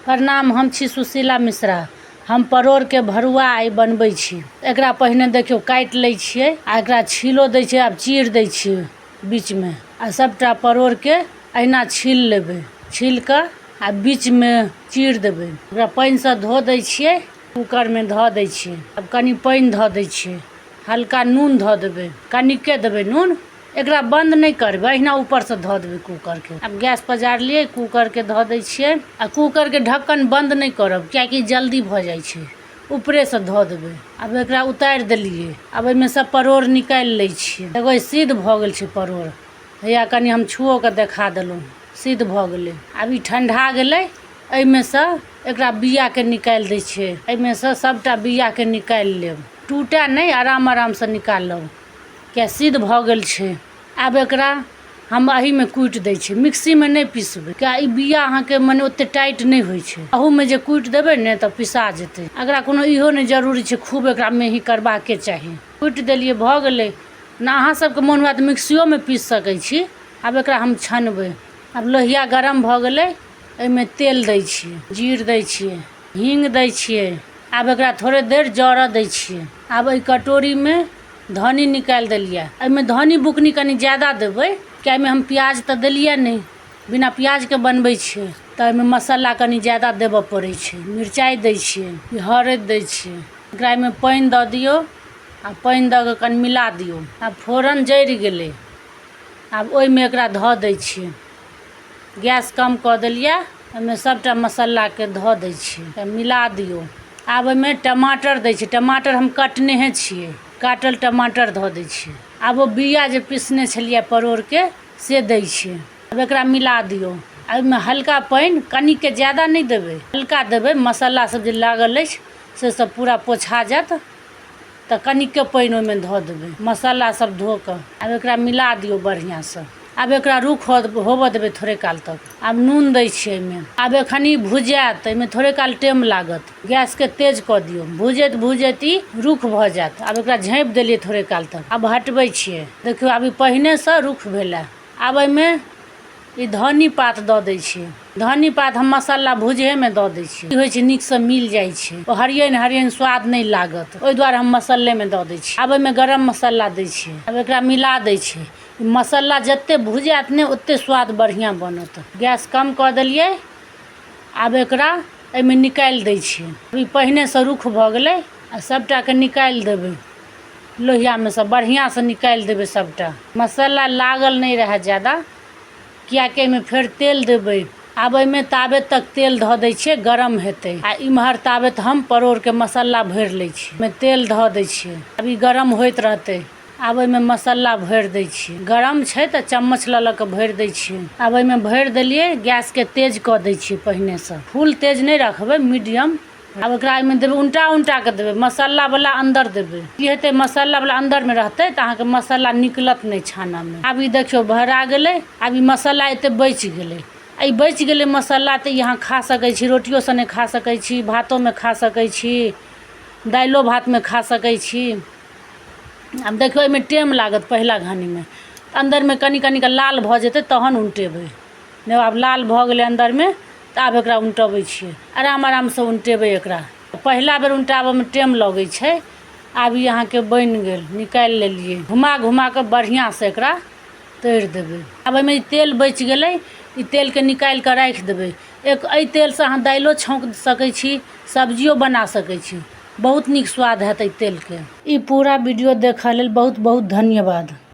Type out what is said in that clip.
प्रणाम, हम छी सुशीला मिश्रा। हम परोड़के भरुआ आइ बनबै छी। एकरा पहिने देखियौ काटि लै छियै आ एकरा छीलो दै छियै। आब चीर दै छियै बीचमे आ सभटा परोड़के अहिना छील लेबै। छील कऽ आ बीचमे चीर देबै। ओकरा पानिसँ धो दै छियै, कूकरमे धऽ दै छियै। आब कनि पानि धऽ दै छियै, हल्का नून धऽ देबै, कनिके देबै नून। एकरा बन्द नहि करबै, अहिना ऊपरसँ धऽ देबै कूकरके। आब गैस पजारलियै, कूकरके धऽ दै छियै आ कूकरके ढक्कन बन्द नहि करब, किएकि जल्दी भऽ जाइ छै। ऊपरेसँ धऽ देबै। आब एकरा उतारि देलियै। आब एहिमे सँ परोड़ निकालि लै छियै। देखबै, सिद्ध भऽ गेल छै परोड़। हैया कनि हम छुओ कऽ देखा देलहुँ, सिद्ध भऽ गेलै। आब ई ठण्डा गेलै। एहिमे सँ एकरा बिआके निकालि दै छियै। एहिमे सँ सभटा बिआके निकालि लेब। टूटए नहि, आराम आरामसँ निकालब, किया सिद्ध भऽ गेल छै। आब एकरा हम एहिमे कुटि दै छियै, मिक्सीमे नहि पिसबै, किया ई बिआ अहाँके मने ओतेक टाइट नहि होइ छै। अहूमे जे कुटि देबै ने तऽ पिसा जेतै। एकरा कोनो इहो नहि जरूरी छै खूब एकरा मेही करबाके चाही। कुटि देलियै, भऽ गेलै ने। अहाँ सबके मोन हुए तऽ मिक्सियोमे पीस सकै छी। आब एकरा हम छनबै। आब लोहिया गरम भऽ गेलै, एहिमे तेल दै छियै, जीर दै छियै, हीङ्ग दै छियै। आब एकरा थोड़े देर जरऽ दै छियै। आब एहि कटोरीमे धनी निकालि देलियै। एहिमे धनी बुकनी कनि ज्यादा देबै, किया एहिमे हम प्याज तऽ देलियै नहि, बिना प्याजके बनबै छियै, तऽ एहिमे मसाला कनि ज्यादा देबऽ पड़ै छै। मिरचाइ दै छियै, हरदि दै छियै। एकरा एहिमे पानि दऽ दियौ आ पानि दऽ कऽ कनि मिला दियौ। आब फोरन जरि गेलै। आब ओहिमे एकरा धऽ दै छियै। गैस कम कऽ देलियै। ओहिमे सभटा मसालाके धऽ दै छियै, मिला दियौ। आब ओहिमे टमाटर दै छियै। टमाटर हम कटनेहे छियै, काटल टमाटर धऽ दै छियै। आब ओ बिआ जे पिसने छलियै परोड़के, से दै छियै। आब एकरा मिला दियौ। एहिमे हल्का पानि, कनिके, ज्यादा नहि देबै, हल्का देबै। मसाला सब जे लागल अछि से सब पूरा पोछा जायत, तऽ कनिके पानि ओहिमे धऽ देबै, मसाला सब धो कऽ। आब एकरा मिला दियौ बढ़िआँसँ। आब एकरा रुख होबऽ देबै थोड़े काल तक। आब नून दै छियै एहिमे। आब एखन ई भुजायत, एहिमे थोड़े काल टाइम लागत। गैसके तेज कऽ दियौ। भुजैत भुजैत ई रुख भऽ जायत। आब एकरा झाँपि देलियै थोड़े काल तक। आब हटबै छियै। देखियौ, आब ई पहिनेसँ रुख भेलै। आब एहिमे ई धनी पात दऽ दै छियै। धनी पात हम मसाला भुजहेमे दऽ दै छियै। की होइ छै, नीकसँ मिल जाइ छै, ओ हरियन हरियन स्वाद नहि लागत, ओहि दुआरे हम मसल्लेमे दऽ दै छियै। आब ओहिमे गरम मसाला दै छियै। आब एकरा मिला दै छियै। मसाला जते भुजायत ने, ओते स्वाद बढ़िआँ बनत। गैस कम कऽ देलियै। आब एकरा एहिमे निकालि दै छियै। ई पहिनेसँ रुख भऽ गेलै आ सभटाके निकालि देबै। लोहियामे सँ बढ़िआँसँ निकालि देबै सभटा। मसाला लागल नहि रहए ज्यादा, किएकि एहिमे फेर तेल देबै। आब एहिमे ताबे तक तेल धऽ दै छियै, गरम हेतै आ इम्हर ताबे हम परोड़के मसाला भरि लै छियै। एहिमे तेल धऽ दै छियै। आब ई गरम होइत रहतै। आब एहिमे मसाला भरि दै छियै। गरम छै तऽ चम्मच लऽ लऽ कऽ भरि दै छियै। आब एहिमे भरि देलियै। गैसके तेज कऽ दै छियै पहिनेसँ। फुल तेज नहि रखबै, मीडियम। आब एकरा एहिमे देबै, उल्टा उल्टा कऽ देबै, मसालावला अन्दर देबै। की हेतै, मसालावला अन्दरमे रहतै तऽ अहाँके मसाला निकलत नहि छानऽमे। आब ई देखियौ, भरा गेलै। आब ई मसाला एते बचि गेलै आ ई बचि गेलै मसाला, तऽ ई अहाँ खा सकै छी। रोटियो सने खा सकै छी, भातोमे खा सकै छी, दालिओ भातमे खा सकै छी। आब देखियौ, एहिमे टाइम लागत। पहिला घानीमे अन्दरमे कनि कनिके लाल भऽ जेतै, तहन उल्टेबै। नहि, आब लाल भऽ गेलै अन्दरमे, तऽ आब एकरा उल्टबै छियै। आराम आरामसँ उल्टेबै एकरा। पहिला बेर उल्टाबऽमे टाइम लगै छै। आब ई अहाँके बनि गेल, निकालि लेलियै। घुमा घुमा कऽ बढ़िआँसँ एकरा तरि देबै। आब एहिमे ई तेल बचि गेलै, ई तेलके निकालि कऽ राखि देबै। एक एहि तेलसँ अहाँ दालिओ छौँक सकै छी, सब्जियो बना सकै छी। बहुत नीक स्वाद हैत एहि तेलके। ई पूरा वीडियो देखऽ लेल बहुत बहुत धन्यवाद।